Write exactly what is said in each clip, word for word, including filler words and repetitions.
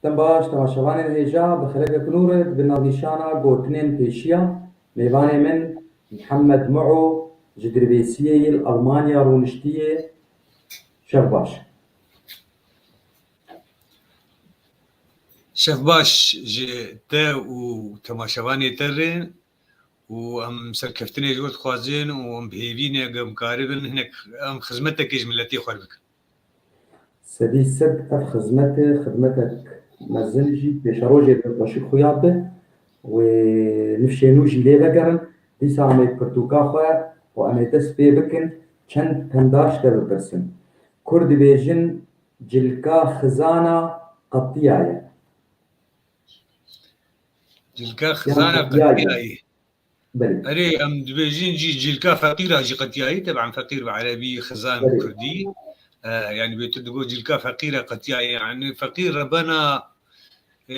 Dem baş, temaşevanên hêja, bi xelekek nû re di bin navnîşana gotinên pêşiya mêvanê min Mihemed Muo ji Dirbêsiyê yê li Almanya rûniştiye. Şev baş. Şev baş ji te û temaşevanê te re û em serkeftinê ji we dixwazin û em bi hêvî ne, em karibin hinek em xizmetekê ji miletê xwe bikin. Sedî sed ev xizmet e, xizmetek mezin jî pêşerojê bi xweşik xuya bi wê nifşê nû jî lê vegerin. Dîsa em ê pirtûka xwe û em ê dest pê bikin çend pendaş te bipirsin. Kur dibêjin cilka xizana qetiyaye. Cilka xizana qetiyaye. Erê, em dibêjin jî cilka feqîra jî qetiyayî, teban feqîr bi erebî, xizan bi kurdî. E, yani bêtir digot cilka feqîra qetiyayî. Yani feqîr rebena, e,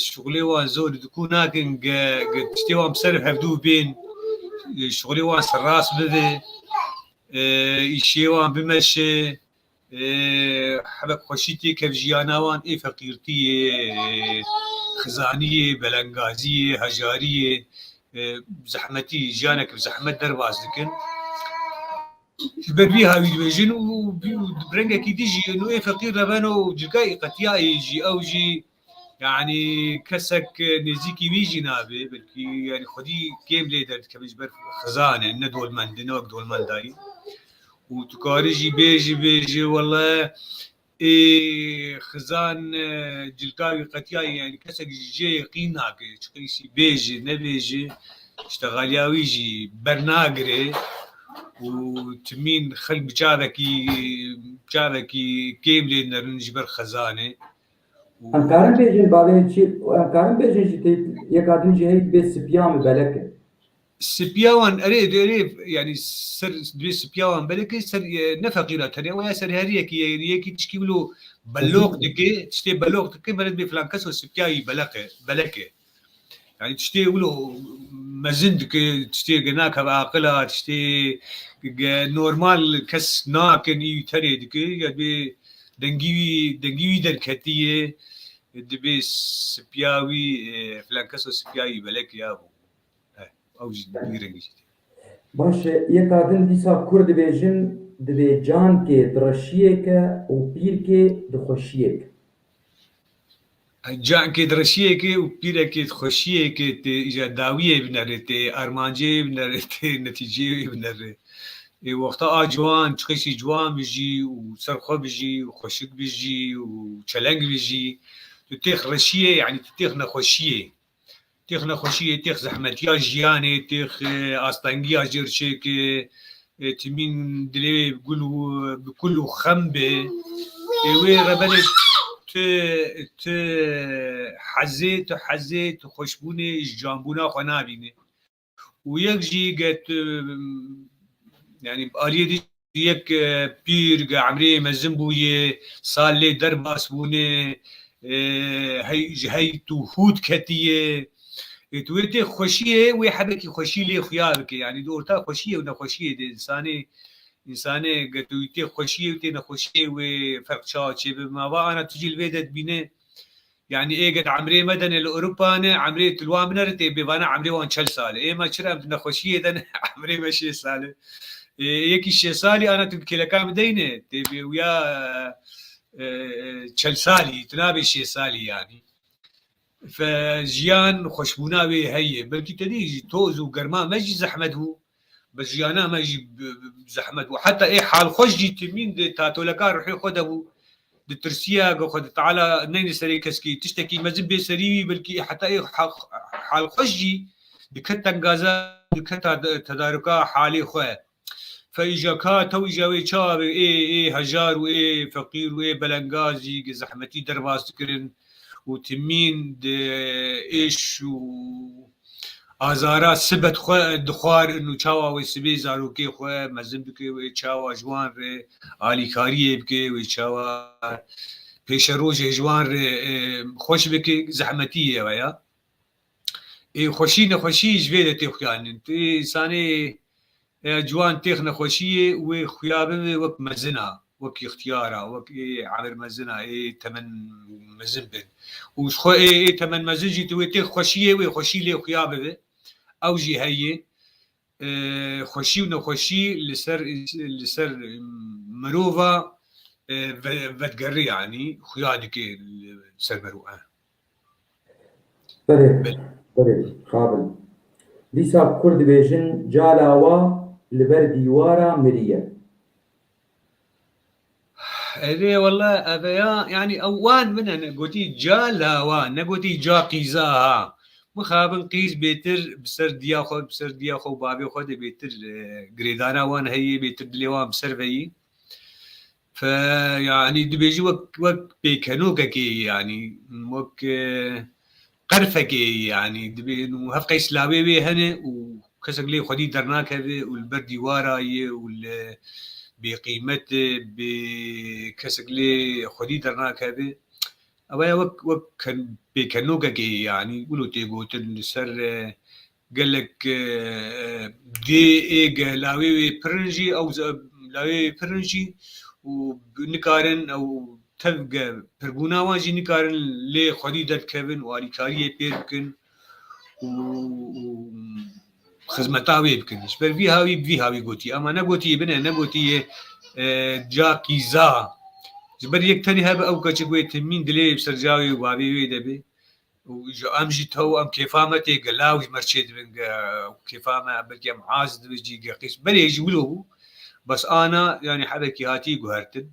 şuxulê wan zor dikû nakin, ge, ge tiştê wan bi ser hevdû bên, e, şuxulê wan serrast bibe, e, îşê wan bimeşe, e, hebek xweşî têkev jiyana wan, ê feqîrtiyê, e, xizaniyê, belengaziyê, hejariyê, e, zehmetî, jiyanek bi zehmet derbas dikin. Ji ber vî hawî dibêjin û bi rengekî dî jî, û ê feqîr rebeno û cilka î qetiyayê jî, ew jî, yani kesek nêzîkî wî jî nabe, belkî yani xwedî kêm lê derdikeve ji ber xizan e, ne dolmend e, ne wek dolmendayî. Û tu karî jî bêjî, bêjî, wele ê xizan, e, cilka wî qetiyayî, yani kesek ji cê yê qîn nake. Çiqîsî bêjî, nebêjî, îşte xaliya wî jî bernagire û timîn xelk bi çavekî, çavekî kêm lê nerin ji ber xizanê. Û em karin bêjin bavê çi, em karin bêjin jî tê yeka din jî heyî dibê sipiya min belek e. Sipiya wan, erê, erê, yani ser, dibê sipiya wan belek e, ser, e, ne feqîra tenê, ew ya ser heriyekî ye, yani yekî tişkî wilo beloq dike, tiştê beloq dike, mere dibê filan kes o sipiya wî belek e, belek e. Yani tiştê wilo mezin dike, tiştê ge nakeve aqila, tiştê ge normal kes nakin, î tenê dike, ya dibê dengî wî, dengî wî derketiye, dibê sipiya wî, e, filan kes o sipiya wî belek ya bû. Eh, ew jî wî rengî jî tê. Baş e, yeka din dîsa kur dibêjin, dibê cankê direşiyêke û pîrkê dixweşiyêke. Cankê direşiyêke û pîrekê dixweşiyêke tê îja dawiyê binere, tê armancê binere, tê netîceyê binere. Ê wexta a ciwan, çiqîsî ciwan bijî û serxwe bijî û xweşik bijî û çeleng bijî, tu têx reşiyê, yani tu têx nexweşiyê. Têx nexweşiyê, têx zehmetiya jiyanê, têx, e, astengiya jêrçêkê, e, timîn dilê wê bi gul û, bi kul û xem be. Ê wê rebenê tu, tu hezê, tu hezê, tu xweşbûnê ji canbûna xwe nabînê. Û yek jî ge tu, yani aliyê din yek, e, pîr, ge emrê mezin bûye, sal lê derbas bûne, e, hey, ji hey tu hût ketiye. E, tu wê tê xweşiyê, wê hebekî xweşî lê xuya bike. Yani di orta xweşiyê û nexweşiyê de insanê, insanê ge tu tê xweşiyê û tê nexweşiyê wê ferq çawa çêbe. Ma va ana tu jî li vê de dibîne, yani ê get emrê me dene li Ewropa ne, emrê tu li wan binere tê bê vana emrê wan çel sal e. Ê me çira em tu nexweşiyê de ne, emrê me şêst sal e. Ê, yekî şêst salî ana tu kêleka min deyne, tê bê wîya, e, e, çel salî, tu nabê şêst salî yani. Fe jiyan xweşbûna wê heye. Belkî te dî jî toz û germa me jî zehmet bû. Bi jiyana me jî bi, bi, bi zehmet bû. Heta ê halxweş jî timîn di tatoleka ruhê xwe de bû. Ditirsiya ku Xwedê Teala neyne serê keskî. Tiştekî mezin bê serî wî, belkî heta ê ha-, halxweş jî diket tengaza, diket tad-, tedaruka halê xwe. Fe îja ka tew îja wê çawa be, ê, ê hejar û ê feqîr û ê belengazî ki zehmetî derbas dikirin û timîn di êş û azara sibet xwe dixwarin û çawa wê sibê zarokê xwe mezin bike, wê çawa ji wan re alîkariyê bike, wê çawa pêşerojê ji wan re, e, xweş bike, zehmetî ye ew ya. Ê xweşî nexweşî ji vê de tê xuyanîn. Tu insanê, e, ciwan têx nexweşiyê wê xuya bibe wek mezin a. wek ixtiyara, wek ê emir mezina, ê temen mezin bin. Û ji xwe ê, ê temen mezin jî tu wê tê xweşiyê wê xweşî lê xuya bibe. Ew jî heye. E, xweşî û nexweşî li ser, li ser mirova, e, ve-, vedigerî, yanî xuya dike li ser merov. Belê, belê, xabin. Dîsa Kurd dibêjin, cala wa li ber dîwara miriye. Erê, wela, ev ya, yanî, ew wan min e, ne gotî cala wa, ne gotî ca qîza ha. Mixabin qîz bêtir bi ser diya xwe, bi ser diya xwe û bavê xwe de bêtir, e, girêdana wan heye, bêtir dilê wan bi ser ve yî. Fe, yanî, dibêjî wek, wek pêkenokekê, yanî, wek, e, qerfekê, yanî, dibê, û hevqeys lawê wê hene û kesek lê xwedî dernakeve û li ber dîwara ye û li bêqîmet e, bê kesek lê xwedî dernakeve. Ew ya wek, wek ken-, pêkenokekê, yanî, wilo tê gotin li ser, e, gelek, e, dê ê ge lawê wê pirin jî, ew ze-, lawê wê pirin jî û nikarin ew tevge pirbûna wan jî nikarin lê xwedî derdikevin û alîkariyê pê bikin û, û xizmeta wê bikin. Ji ber vî hawî, bi vî hawî gotiye. Ama ne gotiye bine, ne gotiye, e, ca qîza. Ji ber yek tenê hebe ew keçik wê timîn dilê bi ser cawê û bavê wê de be. Û ji em jî tew em kêfa me tê gelaw ji me re çê dibin ge, kêfa me belkî em az dibin jî ge qîz. Belê jî wilo bû. Bes ana, yanî hebekî hatî guhertin.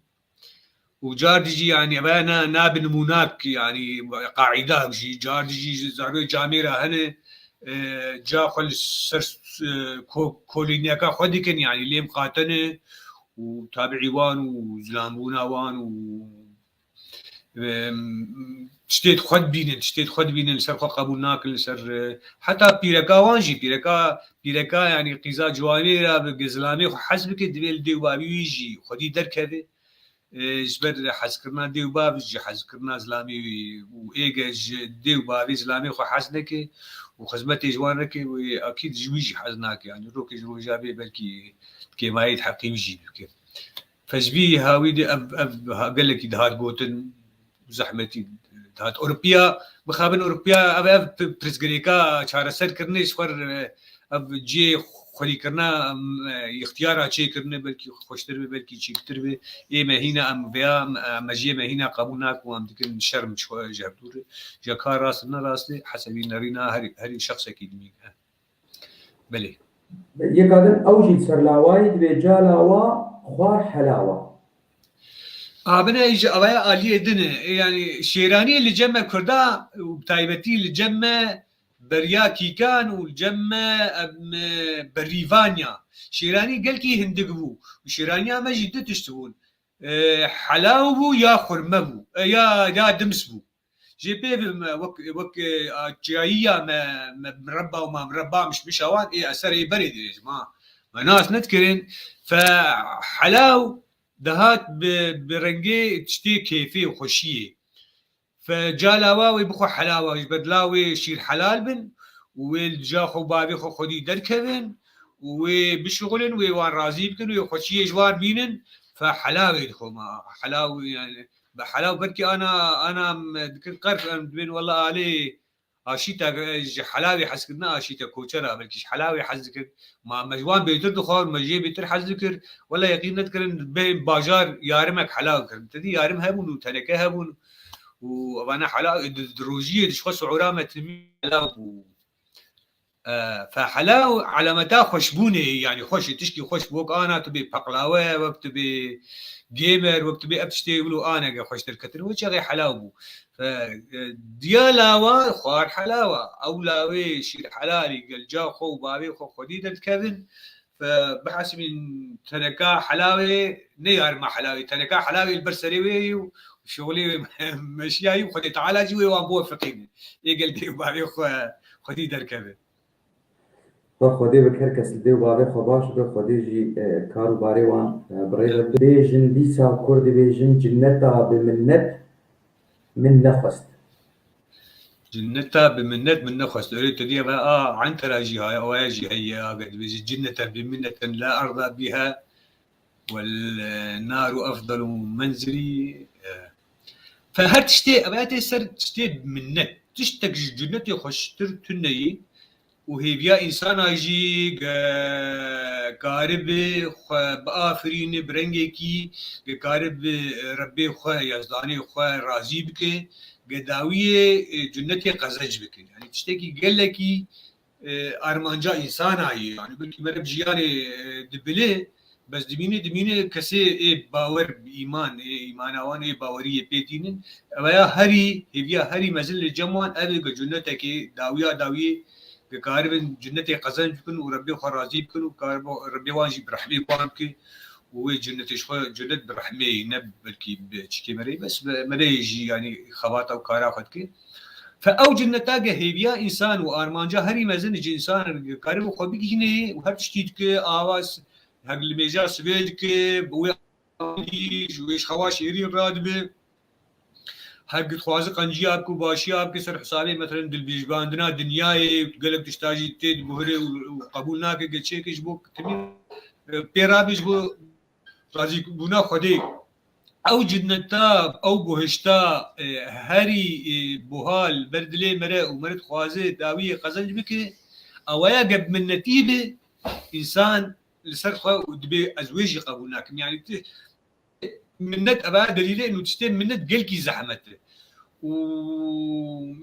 Û car dijî, yanî, ev ne, ne bi nimûnak, yanî, qaîda jî, car dijî ji zarokê camêra hene, e, ca xwe li ser, e, ko-, kolîniyeka xwe dikin, yanî, lêm qatene û tabiî wan û zilanbûna wan û, e, tiştê xwe dibînin, tiştê xwe dibînin, li ser xwe qebûl nakin, li ser, e, heta pîreka wan jî, pîreka, pîreka, yanî, qîza ciwanê re bi zilamê xwe hez bike, divê li dê û bavî wî jî xwedî derkeve. E, ji ber hezkirina dê û bav, ji hezkirina zilamê wî û êge ji dê û bavê zilamê xwe hez neke û xizmetê ji wan neke, wê akîd ji wî jî hez nake. Yanî rokê ji roja bê belkî kêmayî di heqê wî jî bike. Fe ji vî hawî de ev, ev ha-, gelekî dihat gotin, zehmetî dihat. Ewropiya, mixabin Ewropiya, ev, ev pi-, pirsgirêka çareserkirinê ji xwe re, ev cihê xwedîkirina, em, e, ixtiyara çêkirine belkî xweştir be, belkî çîktir be. Ê me hîna em vêya, em, e, mejiyê me hîna qebûl nakin û em dikin şerm ji xwe ji hevdû re. Ji kar rast ne rast e, hesebî nerîna herî, herî şexsekî dimîne. Belê. Yeka din ew jî li ser lawayî dibê cala wa xwar hela wa. A bine ji awaya aliyê din e. Yanî şêraniyê li cem me Kurda û bi taybetî li cem me beriya kîkan û li cem me, em, e, berîvanya. Şêranî gelkî hindik bû. Û şêraniya me jî du tişt bûn. E, helaw bû ya xurme bû. E, ya, ya dims bû. Jê pê bi me wek, wek, e, a, çiyayiya me, me mireba û ma mireba mişmişa wan ê eserê berê dirêj ma. Me nas nedikirin. Fe helaw dihat bi, bi rengê tiştê kêfê û xweşiyê. Fe cala wa wê bixwe helawa, ji ber la wê şîr helal bin û wê li dija xwe û bavê xwe xwedî derkevin û wê bişixulin, wê wan razî bikin, wê xweşiyê ji wan bînin. Fe hela wê dixwe ma. Hela wê yani, bi hela belkî ana, ana em dikin qerf, em dibên wela alê aşîta, ji hela wê hez kirina aşîta koçera, belkî ji hela wê hez dikir. Ma me ji wan bêtir dixwar, me jê bêtir hez dikir. Wela yeqîn nedikirin, bên bajar yarimek hela kirin. Tedî yarim hebûn û teneke hebûn û evana hela, di, di rojiyê di ji xwe suhura me timî hela bû. E, fe hela û alameta xweşbûnê, yani xweş, tişkî xweş wek ana tu bê peqlawe, wek tu bê gamer, wek tu bê ev tiştê wilo anege xweş derketin. Wê çaxê hela bû. Fe, e, diya lawa, xwar helawa. Ew lawê şîr helalî gel ca xwe û bavê xwe xwedî derdikevin. Fe, bihesibîn teneka helawê, ne yarima helawê, teneka helawê li ber serê wê yî û şixulê wê meşiyayî û Xwedê Teala jî wê wan biwefiqîne. Ê gel dê û bavê xwe xwedî derkeve. Xwe Xwedê bi her kes li dê û bavê xwe baş be, Xwedê jî, e, kar û barê wan, e, bi rê ve. Dibêjin dîsa Kurd dibêjin, cinneta bi minnet min nexwest. Cinneta bi minnet min nexwest. Öyle tu diye ve a Antera jî haya, oya jî heye, aga dibêjin cinneten bi minneten la arda biha. والنار أفضل منزلي. Fe her tiştê, ev tê ser tiştê minnet. Tiştek ji cennetê xweştir tune ye û hêviya însana jî ge karibe xwe biafirîne bi rengekî, ge karibe Rebbê xwe, Yazdanê xwe razî bike, ge dawiyê, e, cennetê qezenc bike. Yani tiştekî gelekî e, armanca însana ye. Yani belkî mere bi jiyanê, e, dibile, bes dimîne, dimîne kesê ê bawer, îman, ê îmana wan, ê bawerî yê pê tînin. Eveya herî, hêviya herî mezin li cem wan, ev ê ku cunnetekê dawiya dawiyê ku karibin cunnetê qezenc bikin û Rebbê xwe razî bikin û karibin Rebbê wan jî bi rehmê wan bike û wê cunnetê ji xwe, cunnet bi rehmê ye, ne belkî bi çikê merê, bes bi merê jî, yani xebata û kara xwe dike. Fe ew cinneta ge hêviya însan û armanca herî mezin ji însan karibe xwe bigihîne û her tiştî dike, ava s-, hek li mêja sibê dike, bi wê ji wê ji xewa şêrîn radibe. Hek dixwaze qenciya bike û başiya bike ser hesabê, meselen, dilbijbandina dinyayê, gelek tişta jî tê diguhire û, û qebûl nake, ge çêke ji bo timî, e, pê rabe ji bo razîbûna Xwedê. Ew cinneta, ew buhişta, e, herî, e, buha li ber dilê mere û mere dixwaze dawiyê qezenc bike, ew ya ge bi minnetî be, însan li ser xwe û dibê ez wê jî qebûl nakim. Yani ti-, minnet, ev delîlê û tiştê minnet gelkî zehmet e. Û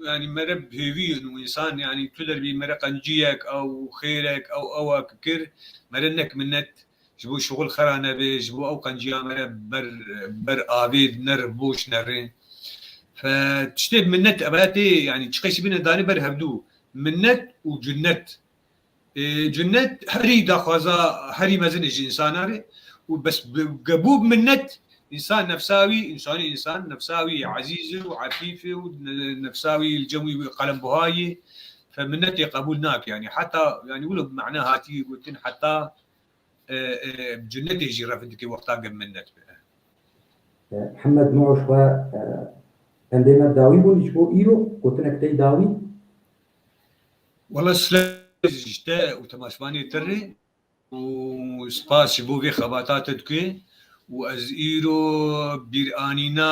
yani mere bi hêvî in û însan, yani tu derbî mere qenciyek ew xêrek ew ewek kir, mere nek minnet ji bo şixul xera nebe, ji bo ew qenciya mere ber, ber avê nere, boş nere. Fe tiştê minnet, ev tê, yani çiqeşî bine danî ber hevdû. Minnet û cunnet. E, cunnet herî daxwaza herî mezin e ji însana re û bes bi, ge bû minnet, însan nefsa wî, însanî însan nefsa wî ezîz e û efîf e û ne-, nefsa wî li cem wî qelembuha ye. Fe minnetê qebûl nake, yani heta, yani wilo bi mena hatiye gotin, heta, e, e, cunnetê jî ref dike wexta ge minnet be. E, Mihemed Muş xwe, e, pendê me dawî bûn, ji bo îro gotinek tey dawî. Wela silav ji te û temaşvanê te re û spas ji bo vê xebata te dike û ez îro bîranîna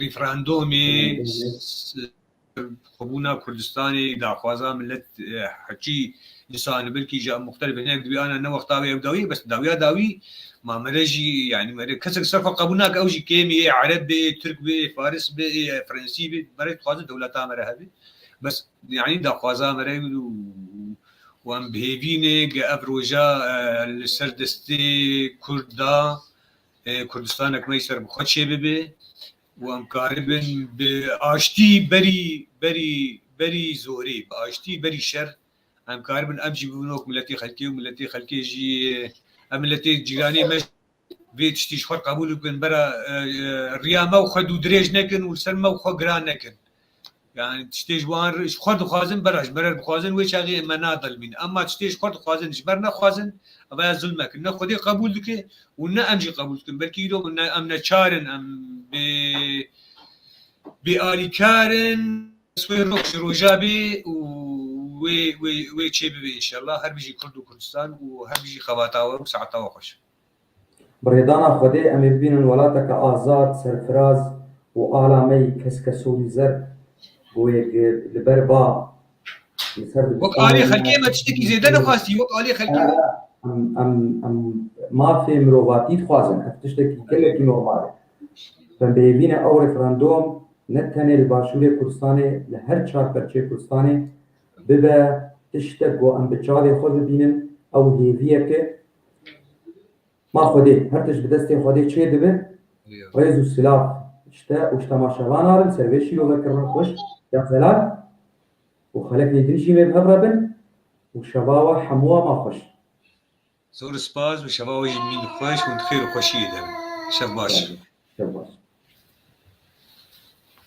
referandomê, s-, xwebûna Kurdistanê, daxwaza milet, e, heçî însan, belkî ji muxtelif hinek dibê ana ne wexta wê ew dawî, bes dawiya dawî ma mere jî, yani mere kesek ser xwe qebûl nake, ew jî kêmî yê Ereb bê, Tirk bê, Faris bê, Fransî bê, mere dixwaze dewleta mere hebe. Bes, yani daxwaza mere û, û em bi hêvî ne ge ev roja, e, li ser destê Kurd da, e, Kurdistanek me ser bi xwe çêbibe û em karibin bi aştî berî, berî, berî zorê, bi aştî berî şer, em karibin em jî bibin wek miletê xelkê û miletê xelkê jî, em miletê cîranê me vê tiştî ji xwe qebûl bikin, bera, e, e, riya me û xwe dû dirêj nekin û li ser me û xwe giran nekin. Yani tiştê ji wan re, ji xwe dixwazin, bera ji me re dixwazin, wê çaxê me nadelmîn. Emma tiştê ji xwe dixwazin, ji me re nexwazin, ev ya zulmek in. Ne Xwedê qebûl dike û ne em jî qebûl dikin. Belkî îro ne, em neçar in, em bê, bê alîkar in. Wê roj ji roja bê û wê, wê, wê çê bibe înşallah. Her bijî Kurd û Kurdistan û her bijî xebata we û saeta we xweş. Bi rêdana Xwedê em ê bibînin welateke azad, serfiraz û ala me yî keskesûrî zer, bo yek li ber ba li ser Wek alî xelkê me tiştekî zêde nexwastî, wek alî xelkê me. Em, em, em mafê mirovatî dixwazin. Ev tiştekî gelekî normal e. Em bi hêvî ne ew referandum ne tenê li Başûrê Kurdistanê, li her çar perçeyê Kurdistanê bibe tiştek ku em bi çavê xwe bibînin, ew hêviyeke Ma Xwedê, her tişt bi destê Xwedê çê dibe, rêz û silav ji te û ji temaşevana re li ser vê şîrovekirina xweş ya zelal û xelekê din jî wê bi hev re bin û şeva we hemûa ma xweş. Zor spas û şeva we jî mîn xweş û di xêr û xweşiyê de bin. Şev baş. Şev baş.